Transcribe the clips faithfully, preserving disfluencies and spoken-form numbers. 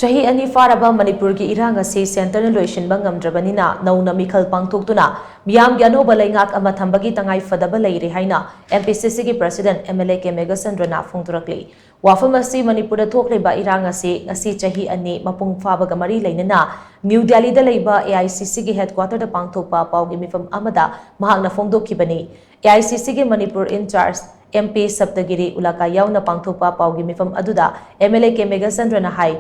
ꯆꯍꯤ ꯑꯅꯤ ꯐꯥꯔꯕ ꯃꯅꯤꯄꯨꯔꯒꯤ ꯏꯔꯥꯡ ꯑꯁꯤ ꯁꯦꯟꯇꯔꯅ ꯂꯣꯏꯁꯤꯟꯕ ꯉꯝꯗ꯭ꯔꯕꯅꯤꯅ ꯅꯧꯅ ꯃꯤꯈꯜ ꯄꯥꯡꯊꯣꯛꯇꯨꯅ ꯃꯤꯌꯥꯝꯒꯤ ꯑꯅꯧꯕ ꯂꯩꯉꯥꯛ ꯑꯃ ꯊꯝꯕꯒꯤ ꯇꯉꯥꯏ ꯐꯗꯕ ꯂꯩꯔꯦ ꯍꯥꯏꯅ ꯑꯦꯝ ꯄꯤ ꯁꯤ ꯁꯤꯒꯤ president M L A K ꯃꯦꯘꯆꯟꯗ꯭ꯔꯅ ꯐꯣꯡꯗꯣꯔꯛꯂꯤ꯫ ꯋꯥꯐꯝ ꯑꯁꯤ ꯃꯅꯤꯄꯨꯔꯗ ꯊꯣꯛꯂꯤꯕ ꯏꯔꯥꯡ ꯑꯁꯤ ꯉꯁꯤ ꯆꯍꯤ ꯑꯅꯤ ꯃꯄꯨꯡ ꯐꯥꯕꯒ ꯃꯔꯤ ꯂꯩꯅꯅ ꯅ꯭ꯌꯨ ꯗꯦꯜꯂꯤꯗ ꯂꯩꯕ ꯑꯦ ꯑꯥꯏ ꯁꯤ ꯁꯤꯒꯤ ꯍꯦꯗꯀ꯭ꯋꯥꯇꯔꯗ ꯄꯥꯡꯊꯣꯛꯄ ꯄꯥꯎꯒꯤ ꯃꯤꯐꯝ ꯑꯃꯗ ꯃꯍꯥꯛꯅ ꯐꯣꯡꯗꯣꯛꯈꯤꯕꯅꯤ꯫ ꯑꯦ ꯑꯥꯏ ꯁꯤ ꯁꯤꯒꯤ ꯃꯅꯤꯄꯨꯔ ꯏꯟꯆꯥꯔꯖ ꯑꯦꯝ ꯄꯤ ꯁꯞꯇꯒꯤꯔꯤ ꯎꯂꯥꯀꯥ ꯌꯥꯎꯅ ꯄꯥꯡꯊꯣꯛꯄ ꯄꯥꯎꯒꯤ ꯃꯤꯐꯝ ꯑꯗꯨꯗ ꯑꯦꯝ ꯑꯦꯜ ꯑꯦ ꯀꯦ ꯃꯦꯘꯆꯟꯗ꯭ꯔꯅ ꯍꯥꯏ,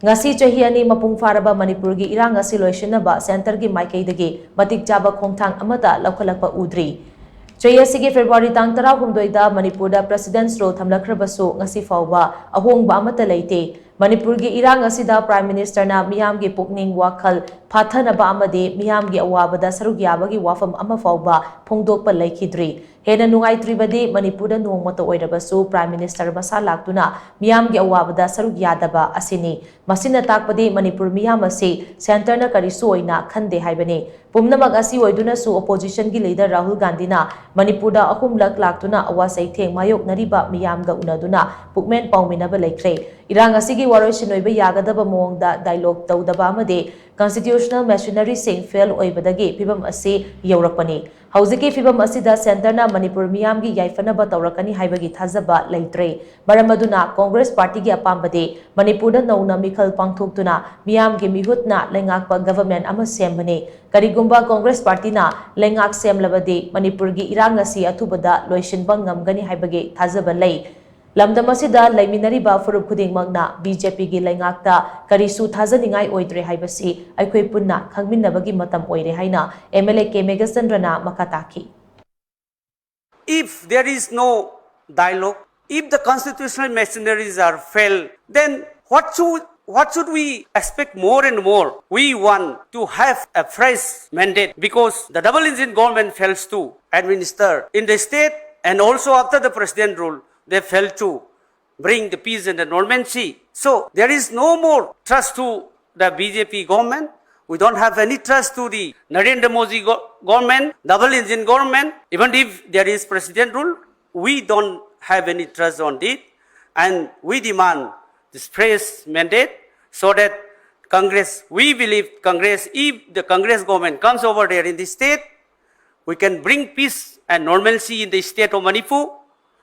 ꯉꯁꯤ ꯆꯍꯤ ꯑꯅꯤ ꯃꯄꯨꯡ ꯐꯥꯔꯕ ꯃꯅꯤꯄꯨꯔꯒꯤ ꯏꯔꯥꯡ ꯑꯁꯤ ꯂꯣꯏꯁꯤꯟꯅꯕ ꯁꯦꯟꯇꯔꯒꯤ ꯃꯥꯏꯀꯩꯗꯒꯤ ꯃꯇꯤꯛ ꯆꯥꯕ ꯈꯣꯡꯊꯥꯡ ꯑꯃꯠꯇ ꯂꯧꯈꯠꯂꯛꯄ ꯎꯗ꯭ꯔꯤ꯫ ꯆꯍꯤ ꯑꯁꯤꯒꯤ ꯐꯦꯕ꯭ꯔꯨꯋꯥꯔꯤ ꯇꯥꯡ ꯇꯔꯥꯍꯨꯝꯗꯣꯏꯗ ꯃꯅꯤꯄꯨꯔꯗ ꯄ꯭ꯔꯁꯤꯗꯦꯟꯠꯁ ꯔꯨꯜ ꯊꯝꯂꯛꯈ꯭ꯔꯕꯁꯨ ꯉꯁꯤ ꯐꯥꯎꯕ ꯑꯍꯣꯡꯕ ꯑꯃꯠꯇ ꯂꯩꯇꯦ꯫ ꯃꯅꯤꯄꯨꯔꯒꯤ ꯏꯔꯥꯡ ꯑꯁꯤꯗ ꯄ꯭ꯔꯥꯏꯝ ꯃꯤꯅꯤꯁꯇꯔꯅ ꯃꯤꯌꯥꯝꯒꯤ ꯄꯨꯛꯅꯤꯡ ꯋꯥꯈꯜ ꯐꯥꯊꯅꯕ ꯑꯃꯗꯤ ꯃꯤꯌꯥꯝꯒꯤ ꯑꯋꯥꯕꯗ ꯁꯔꯨꯛ ꯌꯥꯕꯒꯤ ꯋꯥꯐꯝ ꯑꯃ ꯐꯥꯎꯕ ꯐꯣꯡꯗꯣꯛꯄ ꯂꯩꯈꯤꯗ꯭ꯔꯤ꯫ ꯍꯦꯟꯅ ꯅꯨꯡꯉꯥꯏꯇ꯭ꯔꯤꯕꯗꯤ ꯃꯅꯤꯄꯨꯔꯗ ꯅꯣꯡꯃꯇ ꯑꯣꯏꯔꯕꯁꯨ ꯄ꯭ꯔꯥꯏꯝ ꯃꯤꯅꯤꯁꯇꯔ ꯃꯁꯥ ꯂꯥꯛꯇꯨꯅ ꯃꯤꯌꯥꯝꯒꯤ ꯑꯋꯥꯕꯗ ꯁꯔꯨꯛ ꯌꯥꯗꯕ ꯑꯁꯤꯅꯤ꯫ ꯃꯁꯤꯅ ꯇꯥꯛꯄꯗꯤ ꯃꯅꯤꯄꯨꯔ ꯃꯤꯌꯥꯝ ꯑꯁꯤ ꯁꯦꯟꯇꯔꯅ ꯀꯔꯤꯁꯨ ꯑꯣꯏꯅ ꯈꯟꯗꯦ ꯍꯥꯏꯕꯅꯤ꯫ ꯄꯨꯝꯅꯃꯛ ꯑꯁꯤ ꯑꯣꯏꯗꯨꯅꯁꯨ ꯑꯣꯄꯣꯖꯤꯁꯟꯒꯤ ꯂꯤꯗꯔ ꯔꯥꯍꯨꯜ ꯒꯥꯟꯙꯤꯅ ꯃꯅꯤꯄꯨꯔꯗ ꯑꯍꯨꯝꯂꯛ ꯂꯥꯛꯇꯨꯅ ꯑꯋꯥ ꯆꯩꯊꯦꯡ ꯃꯥꯌꯣꯛꯅꯔꯤꯕ ꯃꯤꯌꯥꯝꯒ ꯎꯅꯗꯨꯅ ꯄꯨꯛꯃꯦꯟ ꯄꯥꯎꯃꯤꯟꯅꯕ ꯂꯩꯈ꯭ꯔꯦ꯫ ꯏꯔꯥꯡ ꯑꯁꯤꯒꯤ ꯋꯥꯔꯣꯏꯁꯤꯟ ꯑꯣꯏꯕ ꯌꯥꯒꯗꯕ ꯃꯑꯣꯡꯗ ꯗꯥꯏꯂꯣꯒ ꯇꯧꯗꯕ ꯑꯃꯗꯤ ꯀꯟꯁꯇꯤꯇ꯭ꯌꯨꯁꯅꯦꯜ ꯃꯦꯁꯤꯅꯔꯤꯁꯤꯡ ꯐꯦꯜ ꯑꯣꯏꯕꯗꯒꯤ ꯐꯤꯕꯝ ꯑꯁꯤ ꯌꯧꯔꯛꯄꯅꯤ꯫ ꯍꯧꯖꯤꯛꯀꯤ ꯐꯤꯕꯝ ꯑꯁꯤꯗ ꯁꯦꯟꯇꯔꯅ ꯃꯅꯤꯄꯨꯔ ꯃꯤꯌꯥꯝꯒꯤ ꯌꯥꯏꯐꯅꯕ ꯇꯧꯔꯛꯀꯅꯤ ꯍꯥꯏꯕꯒꯤ ꯊꯥꯖꯕ ꯂꯩꯇ꯭ꯔꯦ꯫ ꯃꯔꯝ ꯑꯗꯨꯅ ꯀꯣꯡꯒ꯭ꯔꯦꯁ ꯄꯥꯔꯇꯤꯒꯤ ꯑꯄꯥꯝꯕꯗꯤ ꯃꯅꯤꯄꯨꯔꯗ ꯅꯧꯅ ꯃꯤꯈꯜ ꯄꯥꯡꯊꯣꯛꯇꯨꯅ ꯃꯤꯌꯥꯝꯒꯤ ꯃꯤꯍꯨꯠꯅ ꯂꯩꯉꯥꯛꯄ ꯒꯚꯔꯟꯃꯦꯟꯠ ꯑꯃ ꯁꯦꯝꯕꯅꯤ꯫ ꯀꯔꯤꯒꯨꯝꯕ ꯀꯣꯡꯒ꯭ꯔꯦꯁ ꯄꯥꯔꯇꯤꯅ ꯂꯩꯉꯥꯛ ꯁꯦꯝꯂꯕꯗꯤ ꯃꯅꯤꯄꯨꯔꯒꯤ ꯏꯔꯥꯡ ꯑꯁꯤ ꯑꯊꯨꯕꯗ ꯂꯣꯏꯁꯤꯟꯕ ꯉꯝꯒꯅꯤ ꯍꯥꯏꯕꯒꯤ ꯊꯥꯖꯕ ꯂꯩ꯫ ꯂꯝꯗꯝ ꯑꯁꯤꯗ ꯂꯩꯃꯤꯟꯅꯔꯤꯕ ꯐꯨꯔꯨꯞ ꯈꯨꯗꯤꯡꯃꯛꯅ ꯕꯤ ꯖꯦ ꯄꯤꯒꯤ ꯂꯩꯉꯥꯛꯇ ꯀꯔꯤꯁꯨ ꯊꯥꯖꯅꯤꯡꯉꯥꯏ ꯑꯣꯏꯗ꯭ꯔꯦ ꯍꯥꯏꯕꯁꯤ ꯑꯩꯈꯣꯏ ꯄꯨꯟꯅ ꯈꯪꯃꯤꯟꯅꯕꯒꯤ ꯃꯇꯝ ꯑꯣꯏꯔꯦ ꯍꯥꯏꯅ ꯑꯦꯝ ꯑꯦꯜ ꯑꯦ ꯀꯦ ꯃꯦꯘꯆꯟꯗ꯭ꯔꯅ ꯃꯈꯥ ꯇꯥꯈꯤ꯫ If there is no dialogue, if the constitutional machineries are failed, then what should, what should we expect more and more? We want to have a fresh mandate because the double engine government fails to administer in the state, and also after the president rule, they failed to bring the peace and the normalcy. So there is no more trust to the B J P government. We don't have any trust to the Narendra Modi go- government, double engine government. Even if there is president rule, we don't have any trust on it, and we demand this fresh mandate. so that Congress, we believe Congress, if the Congress government comes over there in the state, we can bring peace and normalcy in the state of Manipur.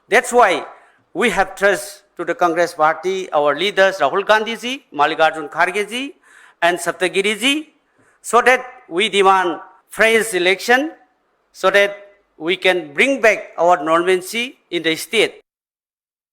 That's why we have trust to the Congress party, our leaders Rahul Gandhi ji, Mallikarjun Kharge ji, and Saptagiri ji, so that we demand fresh election, so that we can bring back our normalcy in the state.